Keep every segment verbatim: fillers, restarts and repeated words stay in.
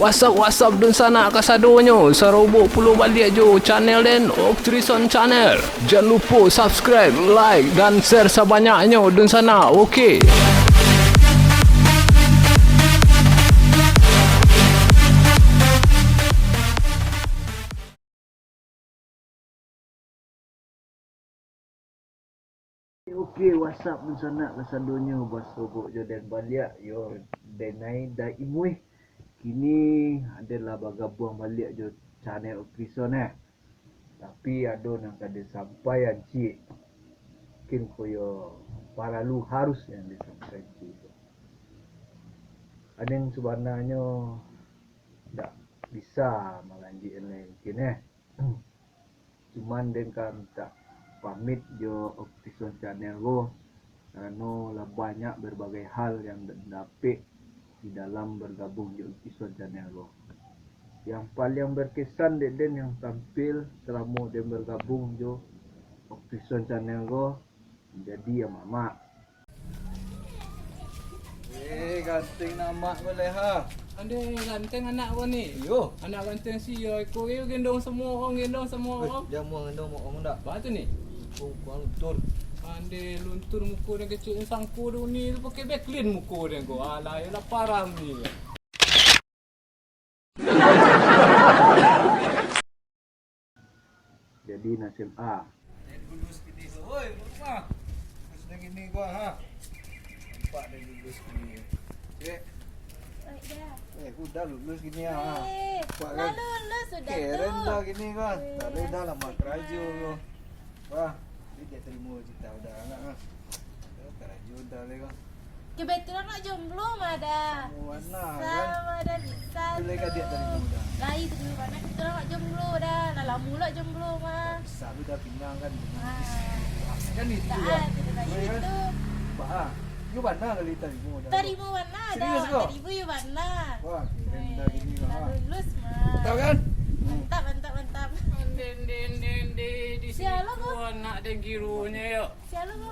What's up, what's up, dunsanak kasadonyo, sarobok pulo baliak jo channel den, Oktrison Channel. Jan lupo subscribe, like, dan share sabanyaknyo, dunsanak, oke. Oke, what's up, dunsanak kasadonyo, basobok jo den baliak, yo, den ai Da Imuih. Kini aden lah bagabuang baliak jo channel Oktrison, eh. Tapi ado nan ka den sampaian ciek. Mungkin ko yo paralu harus nan den sampaian ciek. Aden sabananyo ndak bisa malanjuik lai mungkin, eh. Cuman den ka mintak pamit jo Oktrison Channel ko, karano lah banyak berbagai hal yang den dapek di dalam bergabung jo Oktrison Channel ko. Yang paliang berkesan dek den yang tampil salamo den bergabung jo Oktrison Channel ko, jadi amak-amak. Eh, ganteng amak ko lai, ha. Ande ganteng anak ko ni. Iyo. Anak ganteng sia iko, iyo gendong semua orang, gendong semua orang. Jan muah gendong muko orang ndak. Ba tu ni? Muko kurang luntur. Ande luntur muko den kecek sangko tu ni, tu pakai Baclean muko den ko. Alah, iyo lah parah ni. Jadi nasib A. Eh, lulus kini ko. Oi, rumah. Lulus dah kini ko, ha. Nampak dah lulus kini. Cek. Eh, udah lulus kini, ha. Eh, nampak kan? Dah lulus sudah tu. Keren dah kini ko. Eh, tak boleh dah lama kerajo ko. Wah, dia tak terima cita udah anak, ha. Karajo dah lai ko. Kebetulan nak jomblo mah dah. Sama warna, bisa kan? Mah dah bisa. Boleh tu. Ka dia tarimo dah? Lai tarimo, karano kebetulan nak jomblo dah. Lah lamo lah jomblo mah. Bisa tu dah pinang kan dengan istri. Kan itu dah. Boleh kan? Itu. Nampak ah. Yo bana kali tarimo dah. Tarimo bana dah. Serius ko? Tarimo yo bana. Wah, keren dah kini mah. Dah lulus mah. Mantap kan? Mantap, mantap, mantap. Den, den, den, den, di situ anak den gironyo yo.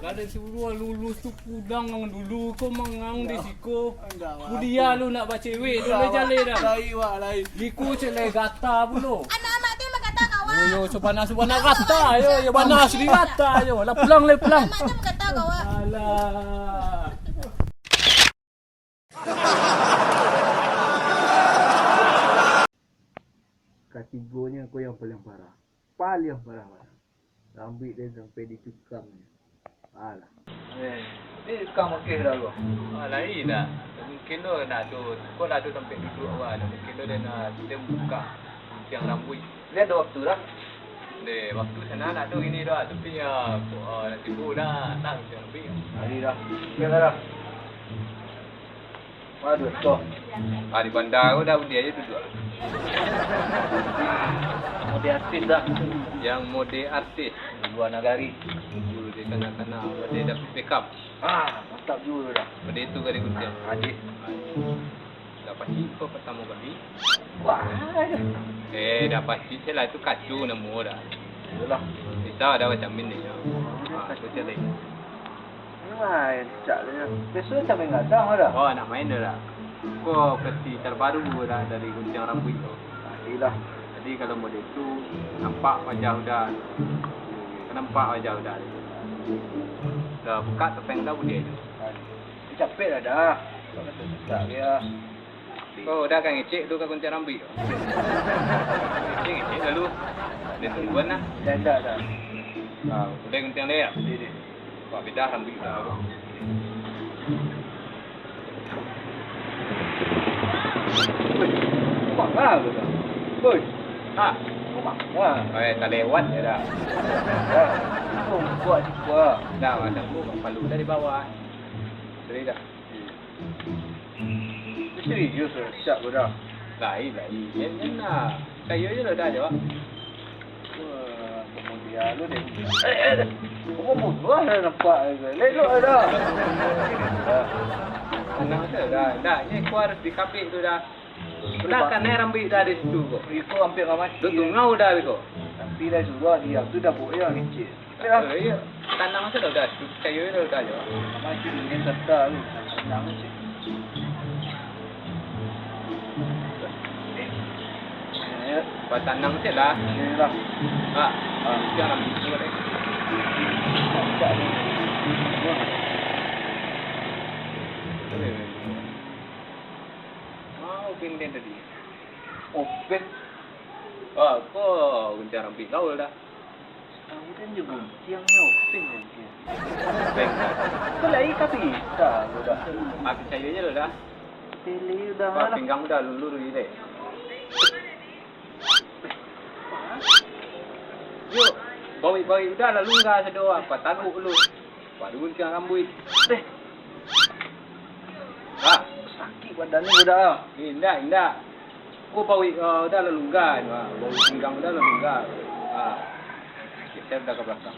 Lah den suruah lulus tu pulang dulu, ko mangang di siko. Kuliah lu nak bacewek tu, lai jaleh dah. Lai, wak, lai. Iko cek lai gata pulo. Anak-anak tu bagata ka awak. Yo, yo, sabana-sabana gata, yo, yo, bana asli gata, yo. Lah pulang, lai pulang. Anak-anak tu bagata ka awak. Alah. Katigonyo ko yang paling parah. Paliang parah, parah. Rambuik den sampai dicukam. Alah. Eh, ni tukang mukih dah ko. Ah, lain dah. Mungkin tu nak tu, ko lah tu sampai duduk awak tu. Mungkin tu dia nak, dia buka guntiang rambuik. Dia ada waktu dah. Deh, waktu sana nak tu gini dah. Tapi ya, ko, ah, nak tiba dah. Tak guntiang rambuik. Hari dah. Okey dah. Waduh, toh. Ah, di bandar tu dah, dia je duduk. Mode artis dah. Yang mode artis. Di luar nagari. Dulu dia kanak-kanak, dia dah pick up. Ah, mantap juga dah. Pada itu kali guntiang. Adih. Dah pasti kau pertama kali. Wah. Eh, dah pasti saya lah tu kacu nama dah. Yalah. Kita ada macam ni. Ah, macam ni. Main cak dia. Biaso sampai gadang dah. Oh, nak main dah. Ko versi terbaru dah dari guntiang rambuik tu. Iyalah. Jadi kalau model tu, nampak wajah udah. Nampak wajah udah. Dah buka topeng dah bunyi tu. Capek dah dah. Kau kata sesak dia. Oh, dah kan ngecek tu kat gunting rambut tu. Ngecek, ngecek lalu. Dia tungguan lah. Dah, dah, dah. Ah, udah gunting dia ya? Dia, dia. Wah, beda rambut dah. Woi, kau marah ke dah? Woi. Ha? Kau marah? Eh, tak lewat je dah. Dah. Kau buat juga. Dah, macam tu, palu dah di bawah. Dari dah. Serius lah, siap ko dah. Lain, lain. Jan, jan lah. Picayo je lah dah, jawab. Wah, kemudian lu deh. Eh, eh, eh. Kau bunuh lah nampak. Lelok lah dah. Tenang je dah. Dah, ni kau harus dikapik tu dah. Udah kan, eh, rambut dah di situ ko. Iko hampir lah mati. Dah tungau dah ko. Tapi dah suruh dia tu dah buat yang licin. Eh, iya. Tanang tu dah, dah. Kayu tu dah, dah. Masih ingin serta tu. Tanang tu. Batanang se lah. Iyolah. Ha. Ha. Jangan ambil tu, deh. Mau pin den tadi. Opet. Ah, ko guncang rampik gaul dah. Tahu den jo guncang nyo, opet nyo. Opet. Ko lai ka pita lo dah. Ah, picayo je lo dah. Pilih udah lah. Pinggang udah lulur je deh. Yo, bawik-bawik udah lah lungga sado, apa taluk lu. Baru guncang rambuik. Eh. Ha. Sakik badan ni budak ah. Eh, indak, indak. Ko bawik, ah, udah lah lungga tu, ah. Bawik pinggang udah lah lungga. Ha. Geser dah ka balakang.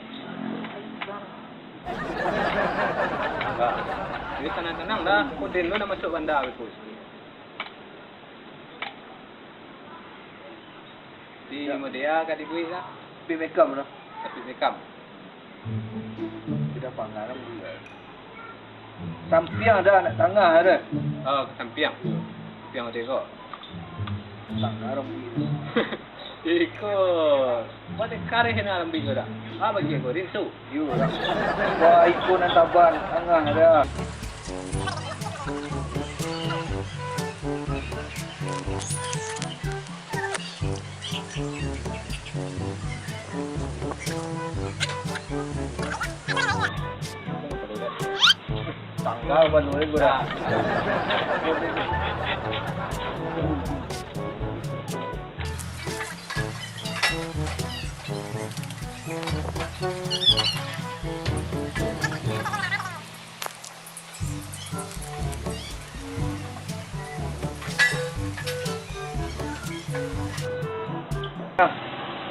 Ha. Jadi tanang-tanang dah. Ko den lu nak masuk banda beko. Di modea ka dibuek lah. Tapi makam lah. Tapi makam. Sudah panggang buek. Sampiang dah, nak tangah dah. Oh, ka sampiang. Sampiang ado ko. Tangah rambik. Iko. Buat kareh nak rambik ko dah. Ah, bagi ko, rinsu. Yo lah. Wah, iko nan taban, tangah dah. Tanggal baru ni gua dah.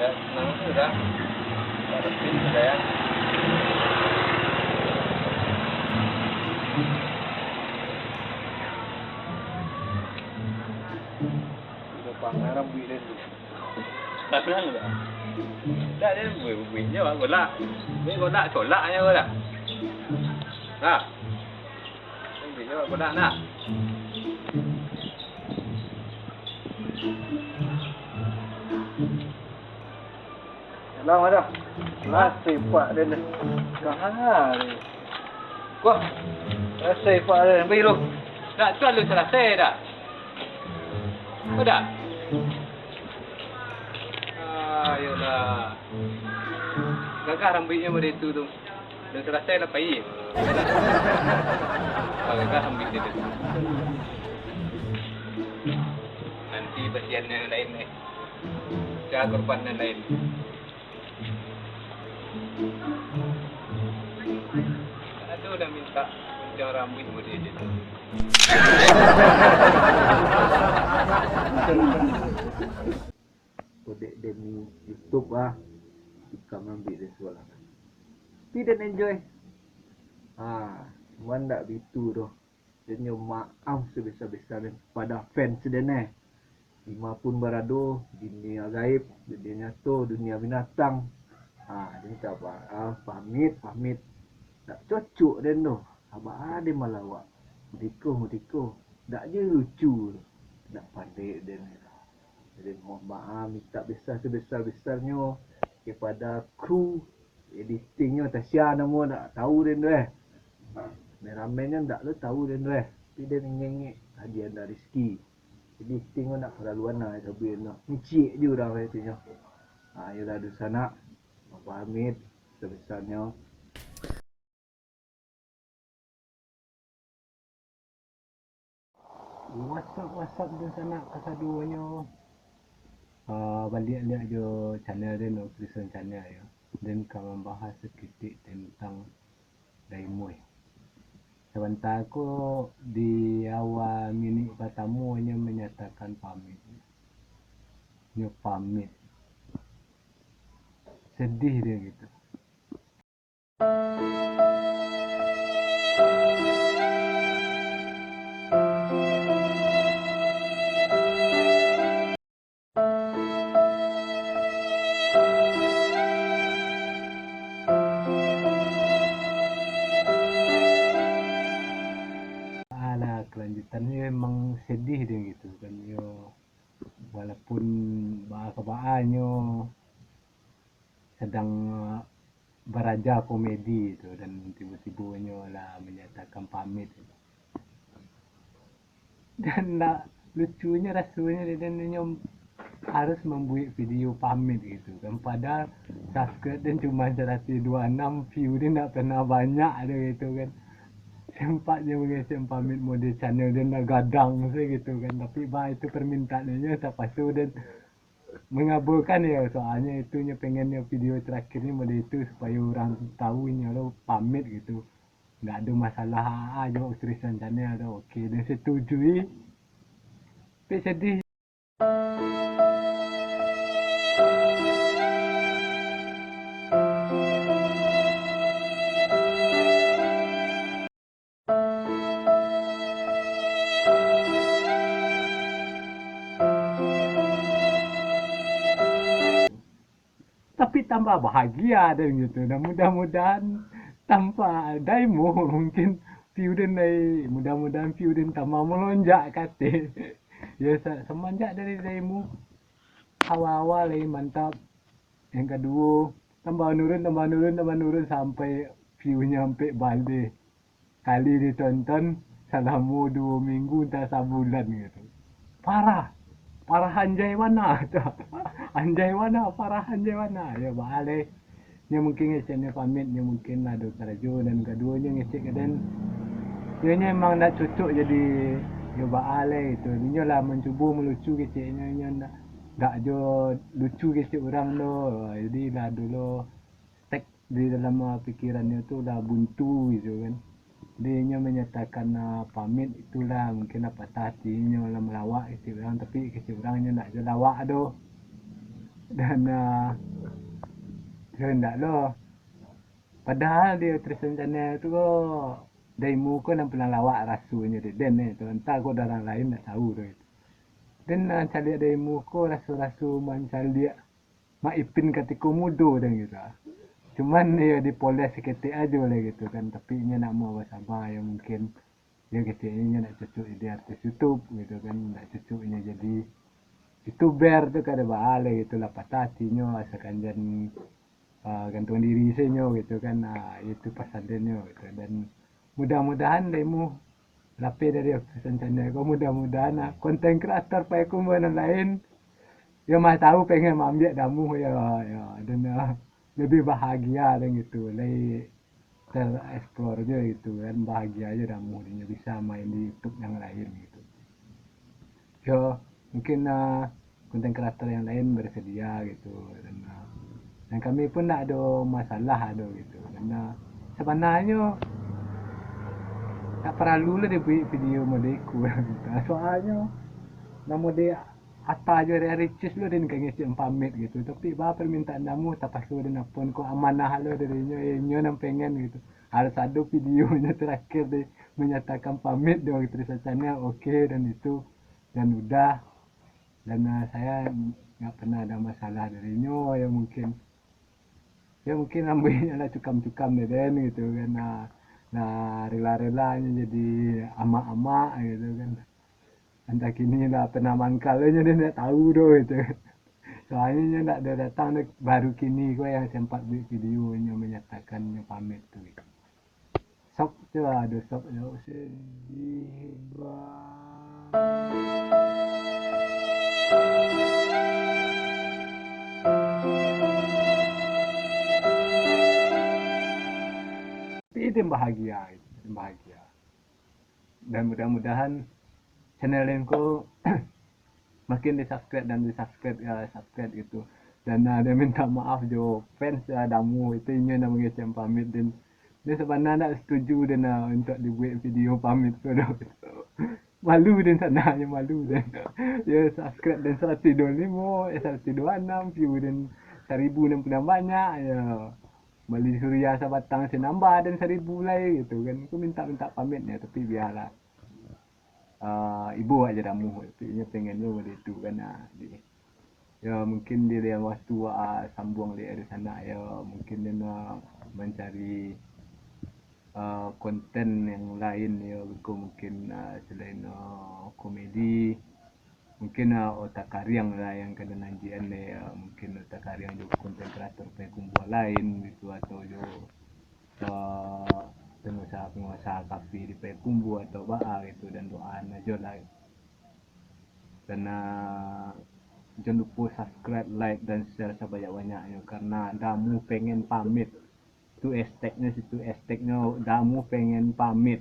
Ya, senang tu dah. Dah resmi sudah ya. Udah panas rambuik dia tu. Tanang dah. Dah, dia buih-buih je, Bang, golak. Buih golak, colak je, Bang, dah. Dah. Buih je, Bang, golak, dah. Dalam ada. Lah, sepak dia ni. Kahan. Wah, rasai pak dah, ambil lu. Dah, tu lu salasai dah. Kau dah? Ayolah. Gagah rambuiknyo model tu tu. Dah salasai lah pai. Ah, gagah rambuik dia tu. Nanti basian yang lain eh. Cari korban yang lain. Aduh, dah minta gunting rambuik model dia tu. Kodek demi YouTube ah, ikam ambil dari sekolah. Tapi den enjoy. Ah, cuman ndak bitu doh. Den nyo maaf sebesar-besar den kepada fans den eh. Dima pun barado, dunia gaib, dunia nyato, dunia binatang. Ha, den minta maaf, pamit, pamit. Ndak cocok den tu. Abah den malawak. Mudiko, mudiko. Ndak je lucu. Ndak pandai den. Jadi mohon maaf, minta besar sebesar-besarnyo kepada kru editingnyo, Tasya namo, ndak tahu den tu eh. Kameramannyo ndak lo tahu den tu eh. Tapi den ingek-ingek, Haji Andar Rizki. Editing tu ndak kelaluan lah, sabuik tu. Micik je urang lah itu nyo. Ha, iyolah dunsanak. Pamit sebesarnyo. What's up, what's up, dunsanak kasadonyo. Ah, baliak-liak jo channel den, Christian Channel yo. Den ka mambahas sakitik tentang Daimoi. Sabanta ko di awal minik partamo nyo manyatakan pamit. Nyo pamit. Sedih dia gitu. Alah, kelanjutannyo emang sedih deh gitu kan, yo. Walaupun baa-baa nyo sadang, eh, baraja komedi tu, dan tibo-tibo nyo lah manyatakan pamit. Dan lah lucunyo rasonyo, dan inyo harus mambuek video pamit gitu kan. Padahal subscribe den cuma saratus dua enam, view den ndak pernah banyak ado gitu kan. Sempatnyo mangecek pamit model channel den lah gadang se gitu kan. Tapi bah itu permintaannyo, tapaso den mangabulkan yo, soalnyo itu nyo pengennyo video terakhirnyo model itu supayo urang tahu inyo lo pamit gitu. Ndak ado masalah aa jo tulisan channel tu. Oke, den setujui. Tapi sedih. Tapi tambah bahagia den gitu. Dan mudah-mudahan tanpa Daimo mungkin view den lai, mudah-mudahan view den tambah malonjak kateh. Ya, sa-, samanjak dari Daimo awal-awal lai mantap. Yang kaduo, tambah nurun, tambah nurun, tambah nurun sampai view-nyo ampek baleh kali ditonton salamo duo minggu, antah sabulan gitu. Parah. Parah anjay bana tu. Anjay bana, parah anjay bana. Yo, baa lai. Nyo mungkin ngeceknyo pamit, nyo mungkin lah ado karajo, dan kaduonyo ngecek ka den. Nyo, nyo emang ndak cocok jadi, yo, baa lai tu. Inyo lah mancubo malucu keceknyo, inyo ndak, ndak jo lucu kecek urang tu. Jadi lah dulu stek di dalam, ah, pikirannyo tu lah buntu gitu kan. Jadi inyo manyatakan, ah, pamit, itulah mungkin lah patah ati inyo lah malawak kecek urang, tapi kecek urang inyo ndak jo lawak tu. Dan, ah, yo ndak lo. Padahal di Tristan Channel tu ko, Daimo ko nan paling lawak rasonyo dek den, eh, tu. Antah ko urang lain ndak tahu tu. Den, ah, caliak Daimo ko raso-raso mancaliak Mak Ipin katiko mudo den gitu. Cuman yo dipoles saketek ajo lah gitu kan, tapi inyo ndak mau basaba, yo mungkin yo keceknyo inyo ndak cocok jadi artis YouTube gitu kan, ndak cocok inyo jadi YouTuber tu, kada baa lai gitu lah, patah atinyo, asakan jan, ah, gantuang diri se nyo gitu kan. Ah, itu pasan den nyo gitu. Dan mudah-mudahan Daimo lapeh dari Tristan Channel ko, mudah-mudahan, ah, konten kreator Payakumbuah nan lain, yo mah tahu pengen maambiak Damu, yo, yo, dan, ah, lebih bahagia dan gitu, lai ter-explore jo gitu kan, bahagia jo Damu, inyo bisa main di YouTube yang lain gitu. Yo, mungkin, ah, konten kreator yang lain bersedia gitu. Dan, ah, dan kami pun ndak ado masalah ado gitu. Dan, ah, sabananyo tak paralu lah dibuek video model iko gitu. Soalnyo namo di Ata jo Ria Ricis lo den ka ngecek pamit gitu. Tapi baa permintaan Damu, tapaso den, apo ko amanah lo dari inyo, inyo nan pengen gitu. Harus ado videonyo terakhir di manyatakan pamit di Tristan Channel, oke, dan itu, dan udah. Dan, ah, saya nggak pernah ada masalah dari inyo, ya mungkin, ya mungkin ambo inyo lah cukam-cukam dek den gitu kan, nah, nah, rela-relanyo jadi amak-amak gitu kan. Antah kini lah pernah mangkal inyo, den ndak tahu doh gitu. Soalnyo inyo ndak ado datang doh, baru kini ko yang sempat buek video inyo manyatakan inyo pamit tu gitu. Sok tu lah, ado sok tu. Sedih, Bang. Tapi den bahagia, den bahagia. Dan mudah-mudahan channel den ko makin di-subscribe dan di-subscribe, ya, subscribe gitu. Dan, ah, dia minta maaf jo fans, ah, Damu, itu inyo nan mangecek pamit, dan dia sabananyo ndak setuju den, ah, untuk dibuek video pamit tu doh. Malu den sabananyo, malu den. Ya, subscribe den saratus dua limo, eh, saratus dua anam, view den saribu nan paliang banyak, ya. Bali Surya sabatang, se nambah den saribu lai gitu kan. Aku minta-minta pamit ya, tapi biarlah. Ah, ibo aja Damu, tapi inyo pengennyo model itu kan, ah, di, ya, mungkin di lain waktu, ah, sambuang di, di sanak, ya, mungkin den, ah, mancari, ah, konten yang lain, ya, beko mungkin, ah, selain, ah, komedi, Mungkin uh, otak kariang lah yang kena nanjian deh, uh, mungkin otak kariang juga konten kreator Payakumbuah lain gitu, atau juga uh, pengusaha-pengusaha kafe di Payakumbuah atau baa gitu, dan doaan ajo lah. Dan uh, jangan lupa subscribe, like, dan share sebanyak-banyaknya, karena Damu pengen pamit. Tu hashtagnya situ, hashtagnya Damu pengen pamit.